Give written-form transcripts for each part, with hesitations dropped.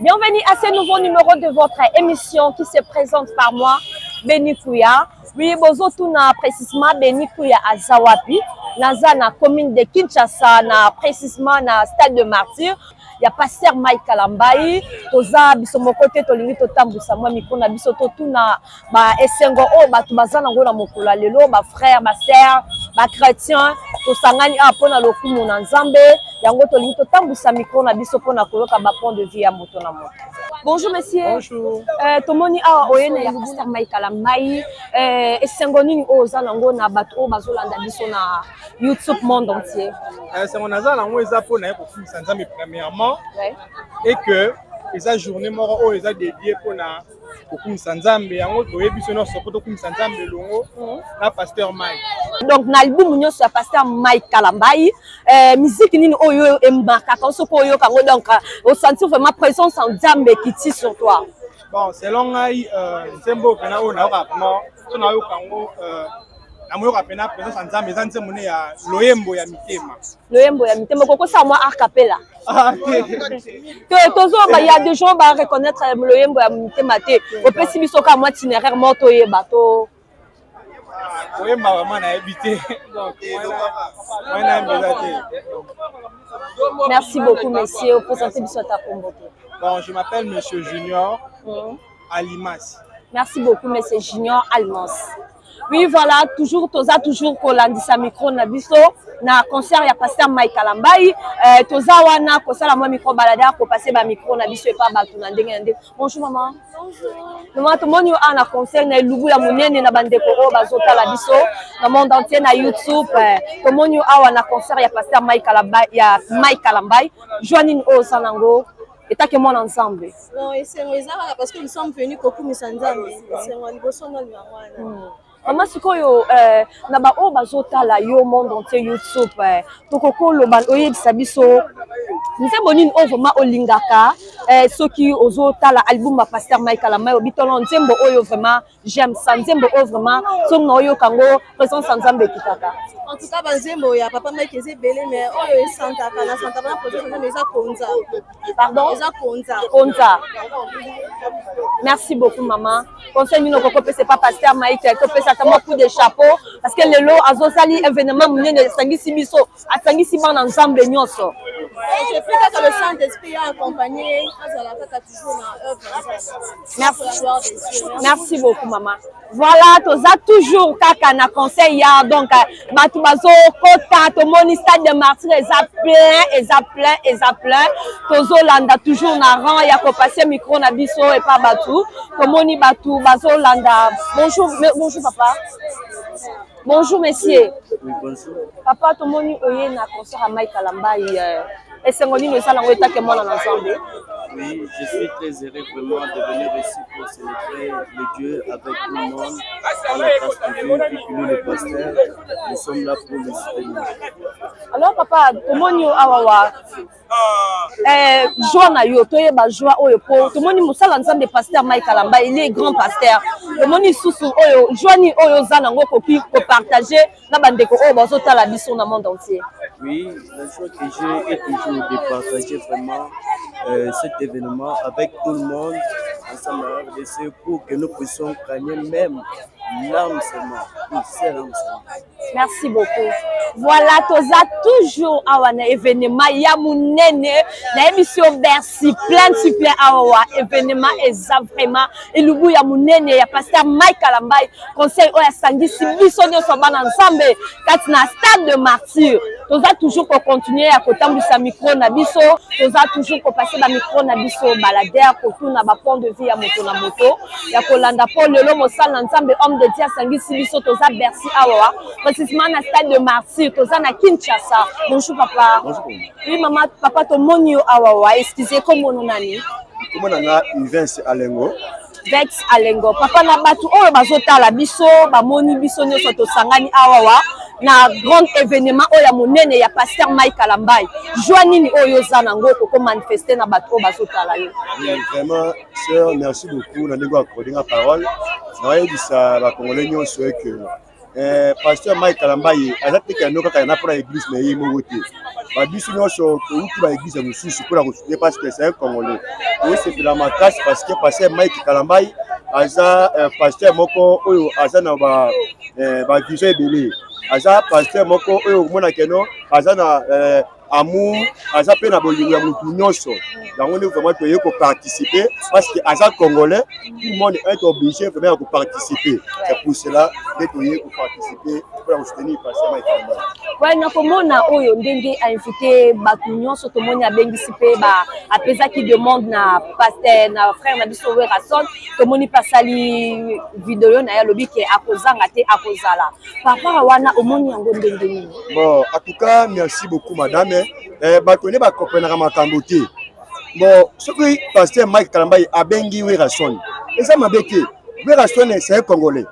Bienvenue à ce nouveau numéro de votre émission qui se présente par moi, Beni Kouya. Oui, bozotuna précisément Beni Kouya aza wapi. Naza na commune de Kinshasa, na précisément na stade de Martyr. Ya pasteur Mike Kalambayi, toza biso moko te, tolingi totambwisa mwa micro na biso, totuna ba esengo oyo bato baza nango na mokolo ya lelo, ba frère, ba sœur, ba chrétien. Tosangani awa mpona lokumu na Nzambe. Yango tolingi totambwisa micro na biso mpona koyoka ba point de vue ya moto na moto. Bonjour monsieur. Bonjour. Tomoni awa oye na ya pasteur Mike Kalambayi. Esengo nini oyo oza nango na bato oyo bazolanda biso na YouTube monde entier? Esengo naza nango eza mpona ye kokumisa Nzambe premièrement et que eza journée moko oyo eza dédié mpona kokumisa Nzambe. Yango toyebi biso nyonso mpo tokumisa Nzambe elongo na pasteur Mike. Donc na album nyonso ya pasteur Mike Kalambayi, musique nini oyo emarquaka soki oyoka yango, donc osentir vraiment présence en Nzambe ekiti sur toi? Bon, selon ngai, nzembo oyo mpena oyo nayoka vraiment, so nayoka yango, namoyoka mpena présence ya Nzambe, eza nzembo ne ya Loyembo ya Mitema. Loyembo ya Mitema, okokosala mwa a cappella? Ah, te. Te, tozoba ya des gens ba reconnaître Loyembo ya Mitema te. Opesi biso kaka mwa itinéraire moko, toyeba to. Koyemba vraiment nayebi te, donc wana nayemba eza te. Merci beaucoup monsieur. Oprésente biso ata kombo te. Bon, je m'appelle monsieur Junior Alimas. Merci beaucoup monsieur Junior Almas. Oui, voilà, toujours toza toujours kolandisa micro na biso na concert ya pasteur Mike Kalambayi. Toza wana kosala mwa micro baladeur, kopasser ba micro na biso epa bato na ndenge na ndenge. Bonjour maman. Bonjour. Mama, tomoni yo awa na concert na elubu ya monene na bandeko oyo bazotala biso na monde entier na YouTube. Tomoni yo awa na concert ya pasteur Mike Kalambayi, ya Mike Kalambayi. Joie nini oyo osala yango etake mwana Nzambe? Bon, esengo eza kaka parce que nous sommes venus kokumisa Nzambe. Esengo ya liboso nano yango wana. Mama, sikoyo na baoyo bazotala yo monde entier YouTube, tokoki oloba, oyebisa biso nzembo nini oyo vraiment olingaka soki ozotala album ya pasteur Mike Kalambayi? Obi tono nzembo oyo vraiment j'aime ça, nzembo oyo vraiment soki na oyoka yango, présence ya Nzambe ekitaka. En tout cas, banzembo ya papa Mike eza ebele, mais oyo esantaka na santaka na présence ya Nzambe eza Konza. Pardon? Eza Konza. Konza. Merci beaucoup maman. Conseil nini okoki kopesa epa pasteur Mike? Topesa ata mwa coup de chapeau parce que lelo azosali événement monene, esangisi biso, asangisi bana Nzambe nyonso. Je prie kaka le Saint-Esprit ya accompagner, azala kaka toujours na œuvre ya Nzambe. Merci. Pour la gloire de Dieu. Merci beaucoup maman. Voilà, toza toujours kaka na conseil ya donc bato bazokota. Tomoni stade de Martyr eza plein, eza plein, eza plein. Tozolanda toujours na rang ya kopasser micro na biso epa bato. Tomoni bato bazolanda. Bonjour, bonjour papa. Bonjour monsieur. Oui, bonjour. Papa, tomoni oye na concert ya Mike Kalambayi. Esengo nini osala yango etake mwana na Nzambe? Oui, je suis très heureux vraiment de venir ici pour célébrer le Dieu avec tout le monde. Par la grâce de Dieu, et puis nous, le pasteur, nous sommes là pour le soutenir. Alors papa, tomoni yo awa wa joie na yo, toyeba joie oyo po tomoni mosala Nzambe pasteur Mike Kalambayi, il est grand pasteur. Tomoni lisusu oyo joie nini oyo oza nango okoki kopartager na bandeko oyo bazotala biso na monde entier? Oui, la joie que j'ai est toujours de partager vraiment cet événement avec tout le monde ensemble à RDC pour que nous puissions gagner même l'âme seulement. Oui, c'est l'âme seulement. Merci beaucoup. Voilà, toza toujours awa na événement ya monene na émission Bercy plein de plein. Awa événement eza vraiment elubu ya monene ya pasteur Mike Kalambayi, conseil oyo asangisi biso nyonso bana Nzambe kati na stade de Martyr. Toza toujours kocontinuer ya kotambwisa micro na biso, toza toujours kopasser bamicro na biso baladeur, kotuna bapoint de vue ya moto na moto ya kolanda mpo lelo mosala na Nzambe, homme de Dieu asangisi biso. Toza Bercy awa, précisément na stade de Martyr, toza na Kinshasa. Bonjour papa. Bonjour. Oui mama, papa, tomoni yo awa wa, excuse, kombono nani? Kombo na nga Ivens Alengo. Vex Alengo. Papa, na bato oyo bazotala biso, bamoni biso nyonso tosangani awa wa na grand événement oyo ya monene ya pasteur Mike Kalambayi. Joie nini oyo oza nango okoko manifester na bato oyo bazotala yo? Oui, vraiment sœur, merci beaucoup na ndenge accordé nga parole. Nayebisa bacongolais nyonso eke Eh, pasteur Mike Kalambayi aza te kano kaka na mpona église na ye moko te babiso nyonso touti ba église ya mosusu mpona kosoutenir parce que c'est un congolais tosepela makasi parce que pasteur Mike Kalambayi aza euh, pasteur moko oyo aza na ba eh, ba vision ebele aza pasteur moko oyo okomona keno aza na eh, amour aza mpe na bolingo ya motu nyonso yango nde vraiment toye koparticiper parce que aza congolais tout le monde est obligé vraiment ya koparticiper c'est pour cela nde toye koparticiper mpona kosoutenir pasteur Mike Kalambay. Ouais, nakomona oyo ndenge ainvite bato nyonso tomoni abengisi mpe apesaki demande na pasteur na frère na biso Werrason tomoni mpe asali video na ye alobi ke akozanga te akozala papa wana omoni yango ndenge nini bon en tout cas merci beaucoup madame eh, bato nde bakomprenaka makambo te bon soki pasteur Mike Kalambayi abengi Werrason eza mabe te Werrason c'est un congolais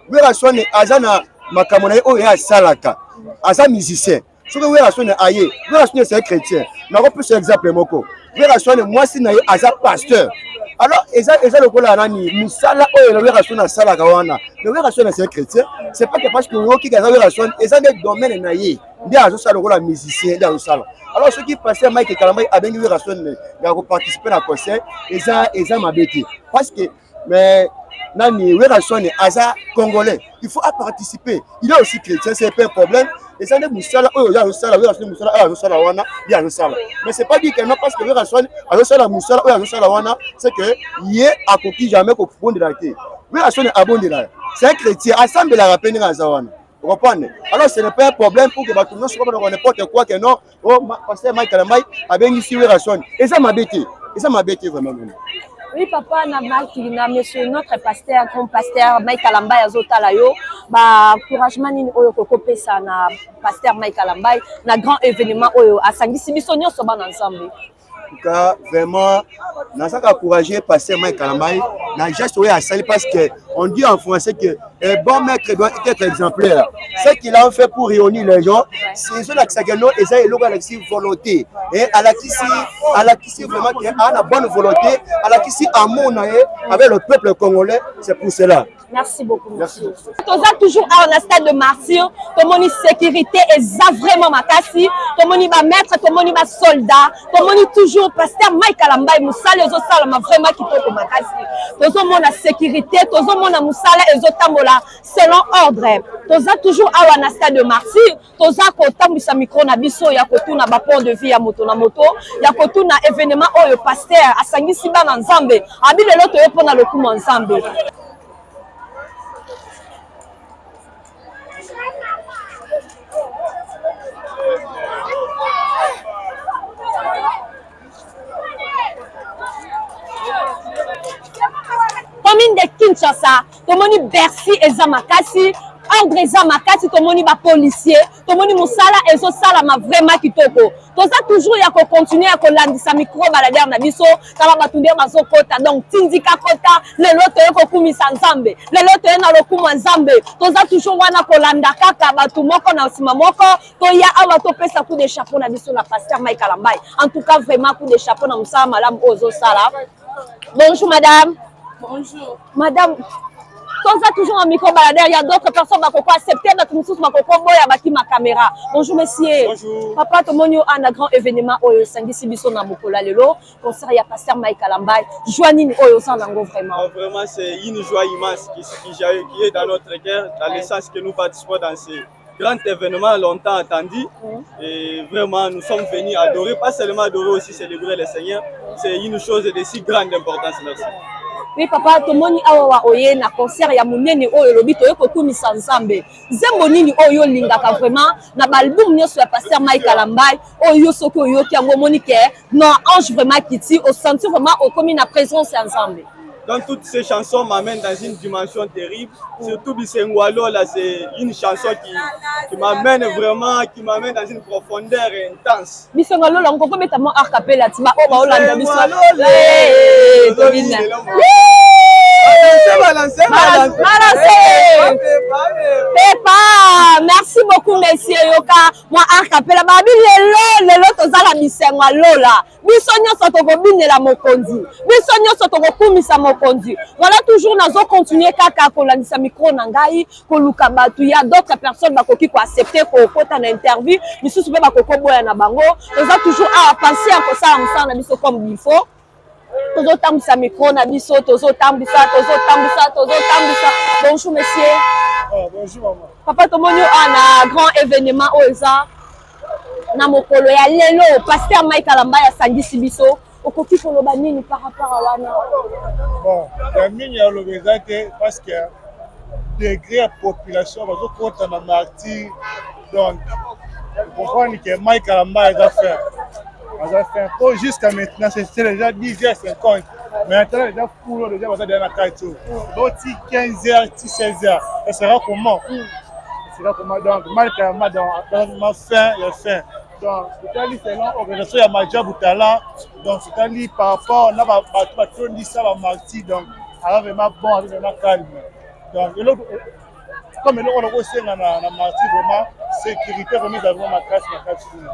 Werrason aza na makambo na ye oyo ye asalaka aza musicien soki Werrason aye Werrason c'est un chrétien nakopesa exemple moko Werrason mwasi na ye aza pasteur alors eza eza lokola nani mosala oyo Werrason asalaka wana mais Werrason c'est un chrétien c'est pas que parce que oyoki aza Werrason eza nde domaine na ye nde azosala lokola musicien nde azosala alors soki pasteur Mike Kalambayi abengi Werrason ya koparticiper na concert eza eza mabe te parce que mais nani Werrason aza congolais il faut participer il est aussi chrétien c'est pas un problème eza nde mosala oyo ye azosala Werrason mosala oyo azosala wana ye azosala mais c'est pas dit que non parce que Werrason azosala mosala oyo azosala wana c'est que ye akoki jamais kobondela te Werrason abondela c'est un chrétien asambelaka mpe ndenge aza wana comprendre alors ce n'est pas un problème pour que bato nyonso komona n'importe quoi que non oh pasteur Mike Kalambayi abengisi Werrason eza mabe te eza mabe te vraiment vraiment. Oui, papa, na Mike, na monsieur notre pasteur, grand pasteur Mike Kalambayi azotala yo, ba encouragement nini oyo kokopesa na pasteur Mike Kalambayi na grand événement oyo asangisi biso nyonso bana Nzambe. En tout cas, vraiment, nazaka encourager pasteur Mike Kalambayi na geste oyo asali parce que on dit en français que un bon maître doit être exemplaire. Ce qu'il a fait pour réunir les gens, c'est ezolakisaka no eza eloko alakisi volonté et alakisi alakisi vraiment que a na bonne volonté, alakisi amour na ye avec le peuple congolais, c'est pour cela. Merci beaucoup. Merci. Toza toujours awa na stade de Martyr, tomoni sécurité eza vraiment makasi, tomoni ba maître, tomoni ba soldat, tomoni toujours pasteur Mike Kalambayi mosala ezosalama vraiment kitoko makasi. Tozomona sécurité, tozomona mosala ezotambola selon ordre. Toza toujours awa na stade de Martyr, toza kotambwisa micro na biso ya kotuna ba point de vue ya moto na moto, ya kotuna événement oyo pasteur asangisi bana Nzambe. Abi lelo toye mpona lokumu ya Nzambe. Commune de Kinshasa, tomoni Bercy eza makasi, ordre eza makasi, tomoni ba policier, tomoni mosala ezosalama vraiment kitoko. Toza toujours ya kocontinue ya kolandisa micro baladeur na biso, tala bato nde bazokota, donc tindika kota, lelo toye kokumisa Nzambe, lelo toye na lokumu ya Nzambe, toza toujours wana kolanda kaka bato moko na nsima moko, toya awa topesa coup de chapeau na biso na pasteur Mike Kalambayi. En tout cas vraiment coup de chapeau na mosala malamu oyo ozosala. Bonjour madame. Bonjour. Madame, toza toujours en micro baladeur, il y a d'autres personnes bakoko accepter, bato mosusu bakoko boya bakima caméra. Bonjour monsieur. Bonjour. Papa tomoni yo na grand événement oyo esangisi biso na mokolo ya lelo, concert ya pasteur Mike Kalambayi. Joie nini oyo oza nango vraiment? Oh, vraiment, c'est une joie immense qui est dans notre cœur, dans le sens que nous participons dans ce grand événement longtemps attendu. Et vraiment, nous sommes venus adorer, pas seulement adorer, aussi célébrer le Seigneur. C'est une chose de si grande importance. Merci. Oui papa, tomoni awa oye na concert ya monene oyo elobi toye kokumisa Nzambe. Nzembo nini oyo olingaka vraiment na ba album nyonso ya pasteur Mike Kalambayi oyo soki oyoki yango omoni ke non ange vraiment kiti osentir vraiment okomi na présence ya Nzambe? Donc toutes ces chansons m'amènent dans une dimension terrible. Surtout Bisengo ya Lola, c'est une chanson qui m'amène vraiment, qui m'amène dans une profondeur intense. Bisengo ya Lola, ngoko beta mo a cappella ti ba o ba olanda biso. Bisengo ya Lola. Eh, tobina. Balance, balance. Pepa, merci beaucoup monsieur Yoka. Mwa acapella babi lelo lelo toza na bisengo ya lola. Biso nyonso tokobinela mokonzi. Biso nyonso tokokumisa mokonzi. Voilà toujours nazo continuer kaka kolandisa micro na ngai koluka bato ya d'autres personnes bakoki koaccepte kokota na interview misusu mpe bakoki koboya na bango. Toza toujours awa penser ya kosala mosala na biso comme il faut. Tozotambwisa micro na biso, tozotambwisa, tozotambwisa, tozotambwisa. Bonjour monsieur. Oh, bonjour maman. Papa, tomoni oyo awa na grand événement oyo eza na mokolo ya lelo. Pasteur Mike Kalambay asangisi biso. Okoki koloba nini par rapport à wana? Bon, ya mingi ya loba eza te parce que degré ya population bazokota na martyr, donc comprendre que Mike Kalambay aza fin, aza fin po jusqu'à maintenant c'est déjà 10h50, mais maintenant déjà foule déjà baza déjà na kati oyo, donc ti 15h ti 16h, ça sera comment? Ça sera comment? Donc Mike Kalambay dans fin ya fin. Donc totali selon organisation ya Majabu Talent, donc totali par rapport na bato batondisa bamartyr, donc aza vraiment bon, aza vraiment calme. Donc eloko comme eloko wana kosenga na martyr, vraiment sécurité vraiment eza vraiment makasi na kati kuna,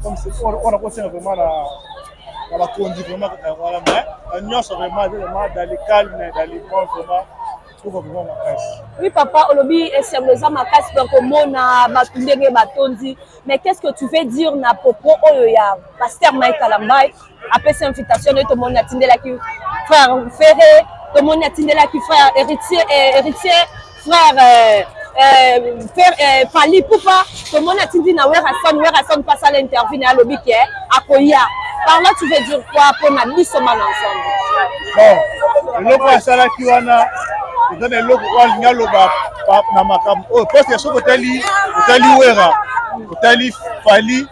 comme wana kosenga vraiment na bakonzi vraiment kaka wana. Mais na nyonso vraiment eza vraiment dans le calme, dans le bon, vraiment trouve vraiment makasi. Oui papa, olobi esengo eza makasi, donc omona bato ndenge batondi, mais qu'est-ce que tu veux dire na propos oyo ya pasteur Mike Kalambay apesi invitation nde tomoni atindelaki frère Ferré, tomoni atindelaki frère Héritier, Héritier, frère Fally Ipupa, tomoni atindi na Werrason, Werrason mpe asala interview na ye, alobi ke akoya. Par là tu veux dire quoi mpona biso bana ensemble? Bon, eloko asalaki wana eza na eloko oyo alingi aloba na makambo oyo, parce que soki otali Wera, otali Fally,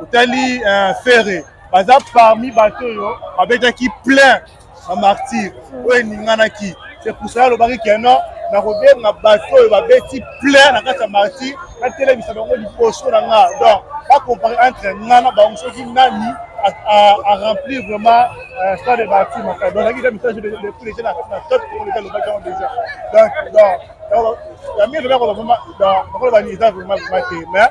otali Ferre, baza parmi bato oyo babetaki plein na martyr oyo eninganaki. C'est pour cela alobaki ke non, nakobenga bato oyo babeti plein na kati ya martyr, natelemisa bango liboso na nga, donc bacompare entre nga na bango soki nani a remplir vraiment stade de martyr makasi. Donc ezalaki message depuis déjà na top oyo déjà alobaki yango déjà. Donc ya mingi vraiment vraiment, donc bakoloba nini, eza vraiment vraiment te, mais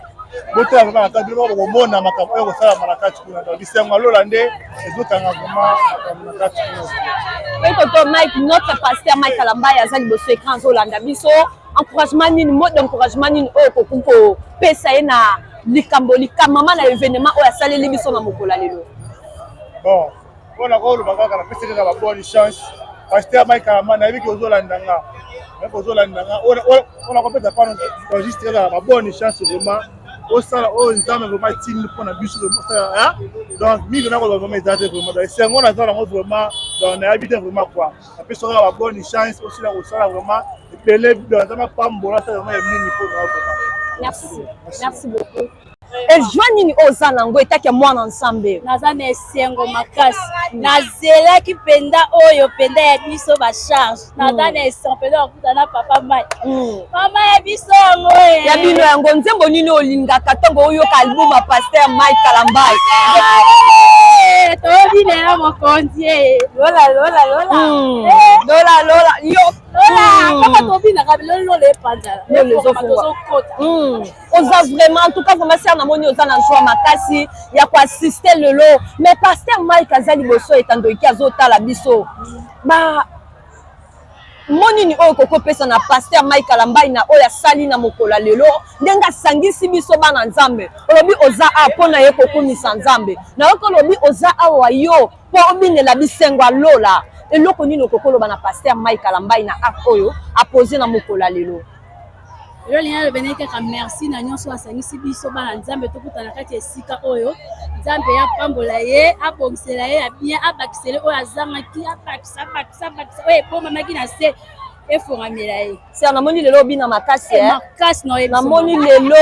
botala vraiment na kati, bino bokomona makambo oyo kosalama na kati kuna. Donc bisengo alola nde ezokanga vraiment makambo na kati kuna. Oui, tonton Mike, notre pasteur Mike Kalambay aza liboso écran azolanda biso. Encouragement nini, mot d'encouragement nini oyo okoki kopesa ye na likambo likamama na événement oyo asaleli biso na mokolo ya lelo? Bon, mpona koloba kaka, napesi kaka babonne chance. Pasteur Mike Kalambay, nayebi ke ozolanda nga, nayebi ozolanda nga. Mpona kopesa pano juste kaka babonne chance, vraiment osala oyo Nzambe vraiment atindi mpona biso, osala. Donc mingi nakoloba vraiment eza te. Vraiment, donc esengo naza nango vraiment, donc nayebi te vraiment quoi. Napesi kaka babonne chance, osila kosala vraiment ebele, donc Nzambe apambola, asala vraiment ya mingi mpona vraiment. Merci, merci beaucoup. Ezwa nini oyo oza nango etaki ya mwana Nzambe? Naza na esengo makasi, nazelaki mpenza oyo mpenza ya biso bacharge. Naza na esengo mpenza kokuta na papa Mike, mama ya biso yango. Ya bino yango. Nzembo nini olingaka ntango oyoka album ya pasteur Mike Kalambay? Tobinela mokonzi, lola lola lola. Lola lola yo. Lola kaka, tobinaka lola epanzala. Tozokota. Oza vraiment, en tout cas vraiment sœur, namoni oza na joie makasi ya koassiste lelo. Mais pasteur Mike aza liboso etandoki azotala biso, ba mo nini oyo okoki kopesa na pasteur Mike Kalambay na oyo asali na mokolo ya lelo, ndenge asangisi biso bana Nzambe? Olobi oza awa mpo na ye kokumisa Nzambe, nayoki olobi oza awa yo mpo obinela bisengo ya lola. Eloko nini okoki koloba na pasteur Mike Kalambay na acte oyo apose na mokolo ya lelo? Lelo lingi aloba naye kaka merci na nyonso asangisi biso bana Nzambe, tokutana kati ya esika oyo. Nzambe apambola ye, abongisela ye ya bien, abakisele oyo azangaki, abakisa, abakisa, abakisa oyo ebomamaki na se, efongamela ye. Sœur, namoni lelo obina makasi. Makasi na Namoni lelo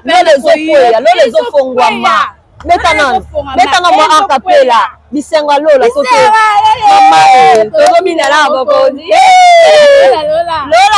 lolo ezokwea, lolo ezofongwama. Beta nano, betanga mwa acapella bisengo ya lola. Soki mama tozobinela bokonzi lola.